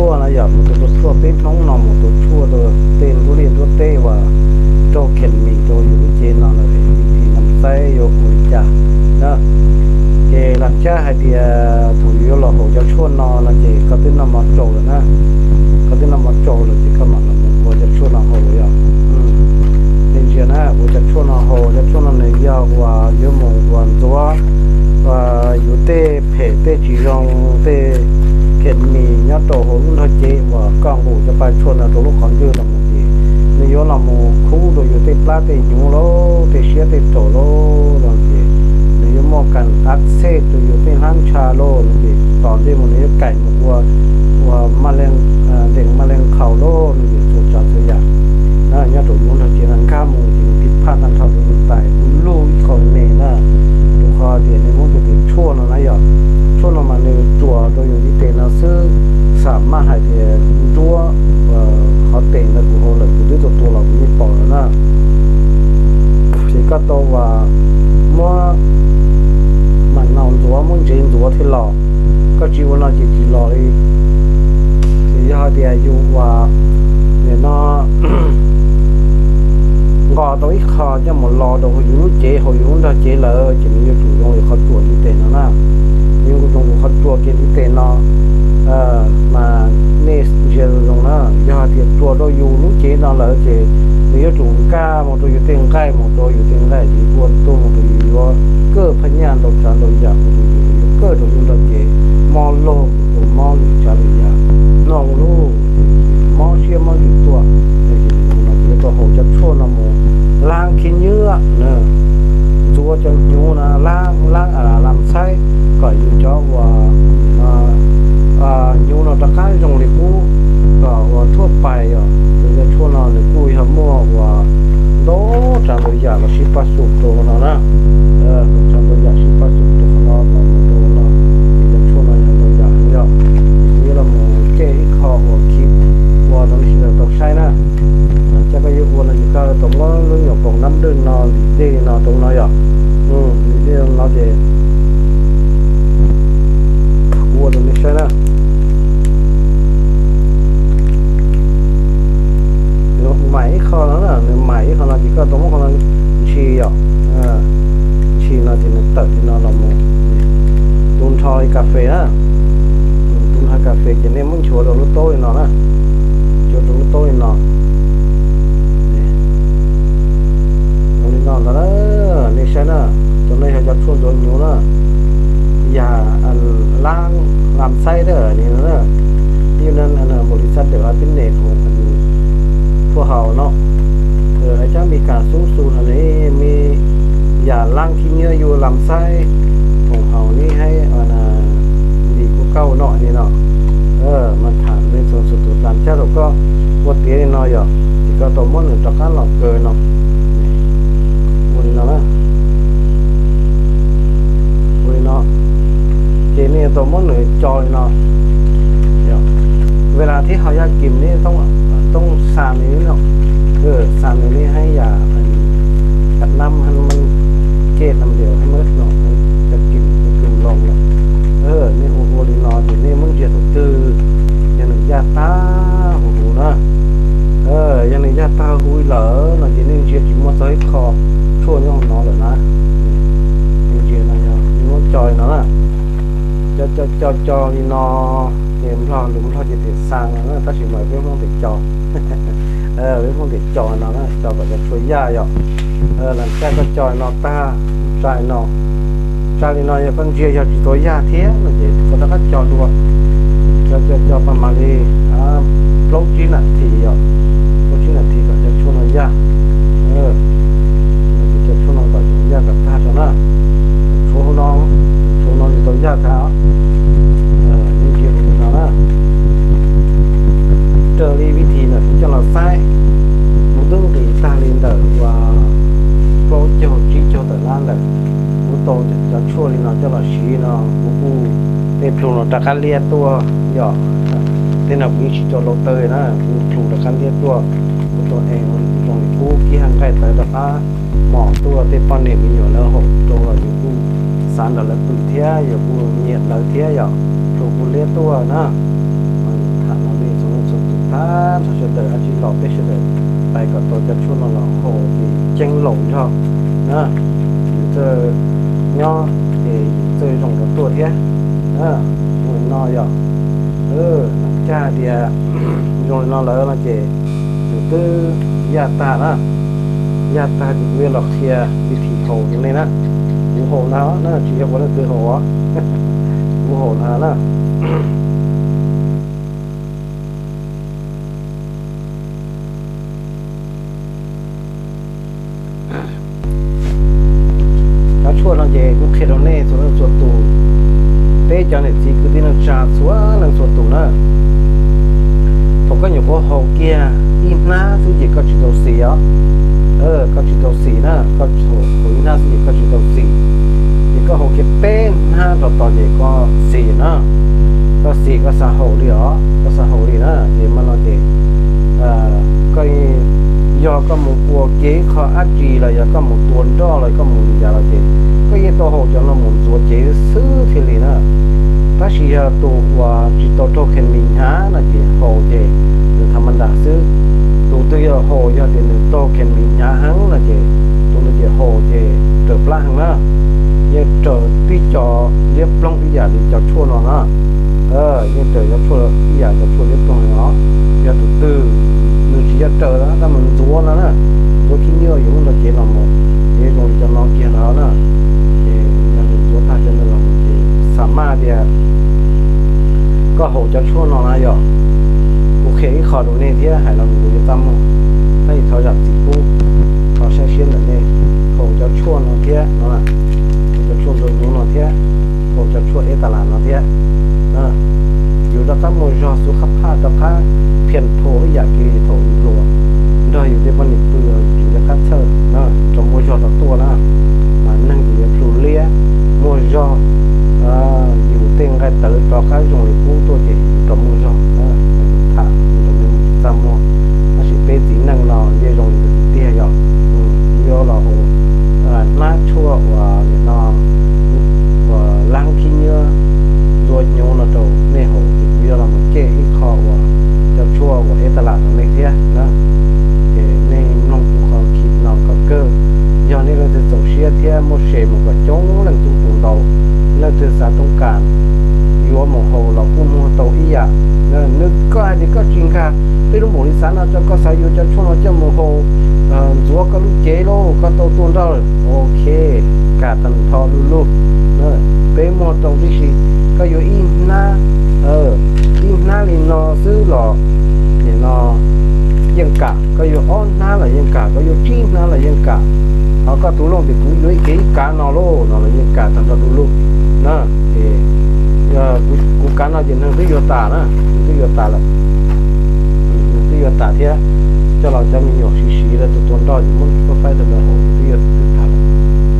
tshuaj na yom, mus tua tshuaj peb Hmoob no mus tua tshuaj rau tej nruab liaj nruab teb uas raug khees mis rau yus lub cev no lawm, vim tis nam saib yuav ua li cas na. Ces lam cab hais tias thaum yus yuav los haus cov tshuaj no no ces koj twb noj mov tsaus lawm na, koj twb noj mov tsaus lawm ces koj mam los mus ua cov tshuaj no haus yom. Nej ntsia na, ua cov tshuaj no haus, cov tshuaj no nws yog uas yuav mus ua ntxuav yus tej phem tej tsis zoo tej khees mis nyob rau hauv lub nrog cev uas koj nqus cov pa tshuaj no rau lub qhov ncauj los mus ces nws yuav los mus khub rau yus tej plab tej hnyuv lauj, tej siab tej nraug lauj no ces nws yuav muaj kas ab txhej rau yus tej hlab ntsha lauj no ces tom ntej mus nws yuav kaim mus ua, ua maj leej, ntees maj leej qhaus lauj no ces txhua tsav txhua yam na nyob rau yus lub nrog cev no nkag mus ces nws tiv phaj tag nrho rau nws tais ub lug ib qho me na, rau qhov tias nws muab cov tus tshuaj no na yom, tshuaj no mas nws tsuas rau yus ntiv tes no xwb, xam maj hais tias nruab qhov tes ntawd kuv haus lawm kuv twb tua tua los kuv yeej pom lawm na. Ces koj tau uas muab mam nau ntxuav muab ntsev ntxuav thiaj los, koj tsis ua no ces tsis los li. Ces yog hais tias yus uas nim no nqos tau ib qho coj mus lo rau hauv yus lub cev hauv yus lub nrog cev lawm ces nws yuav tsum zoo li qhov tsuas ntiv tes no na. Nws yuav tsum zoo li qhov tsuas kiag ntiv tes no mas nej ntsia zoo na, yog hais tias tsuas rau yus lub cev no lawm ces nws yuav tsum nkag mus rau yus tej nqaij, mus rau yus tej nqaij ces ua tuaj mus rau yus yuav kaj phaj nyaj ntau tsav ntau yam, ua rau yus yuav kaj rau lub nrog cev, mob lug rau mob lwm tsav lwm yam, noog lug, mob siab mob ntsws tuaj. Ces no ces yuav tau haus cov tshuaj no mus laab khib nyiab na, ntxuav cov hnyuv no laab, laab lam txhaib kom yus cov uas hnyuv no rov qab zoo li qub, kom ua tshuaj pais yom. Ces cov tshuaj no nws kuj yog muaj uas ntau tsav ntau yam los sib pab xum rau no na, ntau tsav ntau yam sib pab xum rau qhov no los mus rau no, ces cov tshuaj no yog ntau yam heev yom. Ces kuv yuav los mus coj ib qho uas khi ua rau nej sawv daws tau saib na. Coj koj yuav ua no ces koj tau muab lub nyuam poom nab dwj no ntim dej li no rau no yom. Ntim dej no ces kuv ua rau nej saib na. Nws mais ib qho no na, nws mais ib qho no ces koj tau muab qhov no ntshis yom. Ntshis no ces nws tawm li no los mus, tu nrho li kas fes na. Tu nrho kas fes ces nej muab nchuav rau lub taub li no na, nchuav rau lub taub li no. Zoo li no ntag na, nej saib na, cov no yog cov tshuaj ntxuav hnyuv na, yam laab lam txhaib na, yus npaum li xab dawm hab pib nes khoom phuaj haus no, hab cab Mes Kas xub xu no ne, me yam laab khib nyiab yus lam txhaib khoom haus ne hab ntim kuv kauj no li no. Mas tham me txhua txhua tus tas cab rau koj ua tiav li no yom, ces koj tau muab nws rov qab los kaw no. Ua li no na. Ua li no. Ces nej yuav tau muab nws co li no. Vem là thích họ da kim ne, toob xa nws no, xa nws li hab yam cov nab hab ceg nab lias hab muab da kim da kim loo lawm. Nej ua ua li no ces nej muab ntsia thaum twg yog nws yaj tag huv huv na. Yog nws yaj tag huv lawm no ces nej ntsia tsis muaj txog ib qho tshuaj nyob hauv no lawm na. Nej ntsia no yog nej muab co li no na. Co co co co li no, ces nplog lus nplog ces tias xa no na, tab sis mas peb Hmoob tias co. Peb Hmoob tias co no na, co kom cov tshuaj yaj yom. Lam caj koj co li no tag, tsa li no. Tsa li no yog koj ntsia yog tsis tau yaj thiab no ces koj rov qab co dua. Co co co paj mam li plaub tsib nas this yom, plaub tsib nas this kom cov tshuaj no yaj. Cov tshuaj no kom yaj kom tag tso na. Tshuav hauv no, tshuav no tsis tau yaj thiab. Nej ntsia hauv no na. Raws li vib thim ntawm kuv coj los saib, kuv twb nqis tag li ntawm uas plaub caug tsib caug tawm lab ntawm, kuv tau cov tshuaj li no coj los siv no kuv kuj, tej plhu no rov qab liab tuaj yom. Tej no kuv yeej tsis tso rau taw na, kuv plhu rov qab liab tuaj, kuv tau ees ua li kuv zoo li kub kib hab nqaij tawv rov qab mos tuaj, tej poj niam me nyuam lawv haus rau los yus kuj xav nrog lawv pw thiab yus kuj nyiam lawv thiab yom, plhu kuj liab tuaj na. Tham no Tawm dab tsi los peb sawv daws pais kom tau cov tshuaj no los haus ces ceeb laus nrog na. Yus txawj nyob ces yus txawj zoo rau tuaj thiab. Zoo li no yog, cag tias zoo li no lawm no ces nws twb yaj tag na. Yaj tag ces kuv yuav los qhia vim li haus rau nej na. Kuv haus ntag na, tsis yog ua leej twg haus os. Kuv haus ntag na. Cov tshuaj no ces kuv qhia rau nej txhua leej txhua tus, peb cov niam txiv kwv tij neej tsa txhua leej txhua tus na. Thaum koj nyuam qhuav haus kiag ib hnab xwb ces koj tsis tau xis os. Koj tsis tau xis na, koj haus ib hnab xwb ces koj tsis tau xis. Ces koj haus kiag peb hnab rau tod ces koj xis na. Koj xis koj xav haus li os, koj xav haus li na. Ces mas no ces koj, yog koj mus ua ke ib qho dab tsi los yog koj mus tua nroj los koj mus li cas los ces koj yeej tau haus cov no mus ntxuav cev xwb thiaj li na. Tab sis yog tus uas tsis tau raug khemis hnyav no ces haus ces nws tha ma ntas xwb. Tus twg yog haus yog tias nws raug khemis hnyav heev no ces tus ntawd ces haus ces raws plab heev na. Yeej raws tib co liab ploog ib yam li cov tshuaj no na. Yeej raws cov tshuaj ib yam cov tshuaj liab ploog no. Yog tus twg nws tsis yog raws na, tab mus ntxuav no na, ntxuav khib nyiab yuav lub nrog cev los mus, ces zoo li cov no kiag no na. Ces yog nws ntxuav tag cov ntawd los mus ces xam maj tias koj haus cov tshuaj no na yog. Kuv qhia ib qho rau nej thiab hais los kuv yuav txaj muag, tab sis thov zam txim pub, thov saib siab ntawm nej. Haus cov tshuaj no thiab no, haus cov tshuaj ntxuav hnyuv no thiab, haus cov tshuaj eb tas las no thiab, yus rov qab muaj zog xub qab phaj rov qab phiaj rhuav ib yam kiag li thaum yus hluas nrog yus tej poj niam pw, yus rov qab txhawj na, rov muaj zog rov tuaj na. Mas neeg ces yuav plhus liab, muaj zog, yus tej nqaij tawv rov qab zoo li qub tuaj ces yus rov muaj zog. Tham rau nej txaj muag, tab sis peb txiv neej no yeej zoo li ntawd tiag yog, yuav los haus hnab tshuaj uas nim no uas lab khib nyiab ntxuav hnyuv no rau nej haus ces kuv yuav los mus coj ib qho uas cov tshuaj uas eb tas las rau nej thiab na. Ces nej mloog kuv qhov khib no kom kawg, yog nej leej twg txaus siab thiab muaj se mus kom coob leej tub tu ntau, leej twg xav toob kas yuav mus haus los kuj muag tau ib yam. Nws koj hais tias koj tsis nkag tej lub npaum li xav no, koj xav yuav cov tshuaj no coj mus haus ntxuav koj lub cev lauj, koj tau tua nroj, ok, kam tag nrho du lug. Peb muag rau tib si, koj yuav ib hnab, ib hnab li no xwb los nim no yeej kam, koj yuav ob hnab los yeej kam, koj yuav tsib hnab los yeej kam. Ho koj tus looj tias kuv yuav ib ke ib kav no lauj no los yeej kam tag nrho du lug na. Ces kuv kav no ces neeg twb yuav tas na, neeg twb yuav tas lawm, neeg twb yuav tas thiab. Coj los cov me nyuam siv siv lawv tus tua nroj ces muab faib tag lawm haus twb yuav twb tag lawm.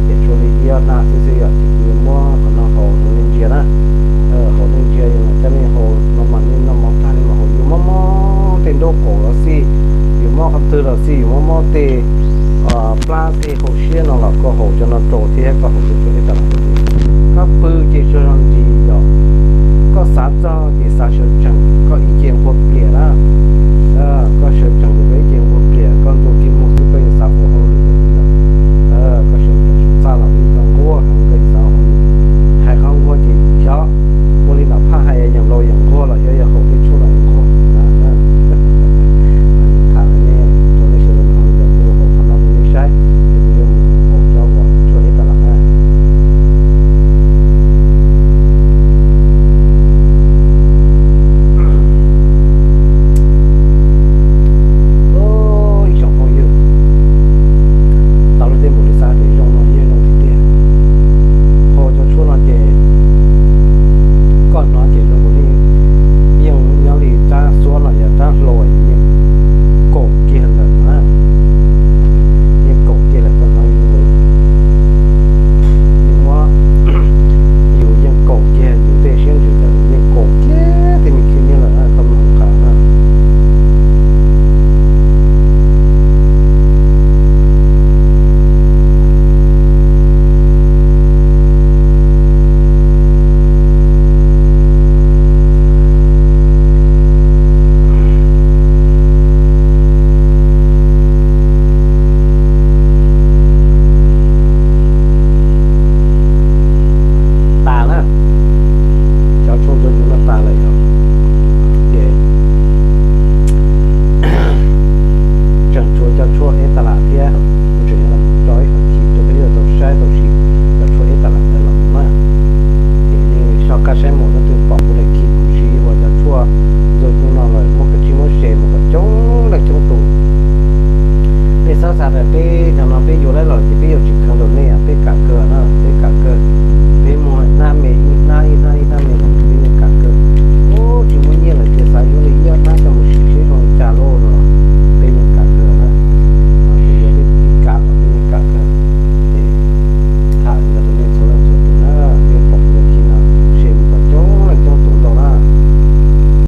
Ces tshuav li ib ob hnab xwb xwb yom, ces kuv yuav muab qhov no haus rau nej ntsia na. Haus nej ntsia, yog coj nej haus no mas nej noj mov tag nej mam haus, yus mob mob tej nraub qaum los xij, yus mob qhov twg los xij, yus mob mob tej plab tej hauv siab no los koj haus cov no rau thiab koj haus cov tshuaj eb tas las rau. Koj pw ces tsuas yog ntsis yom, koj xav txog ces xav sawv tsees, koj ib ce nqua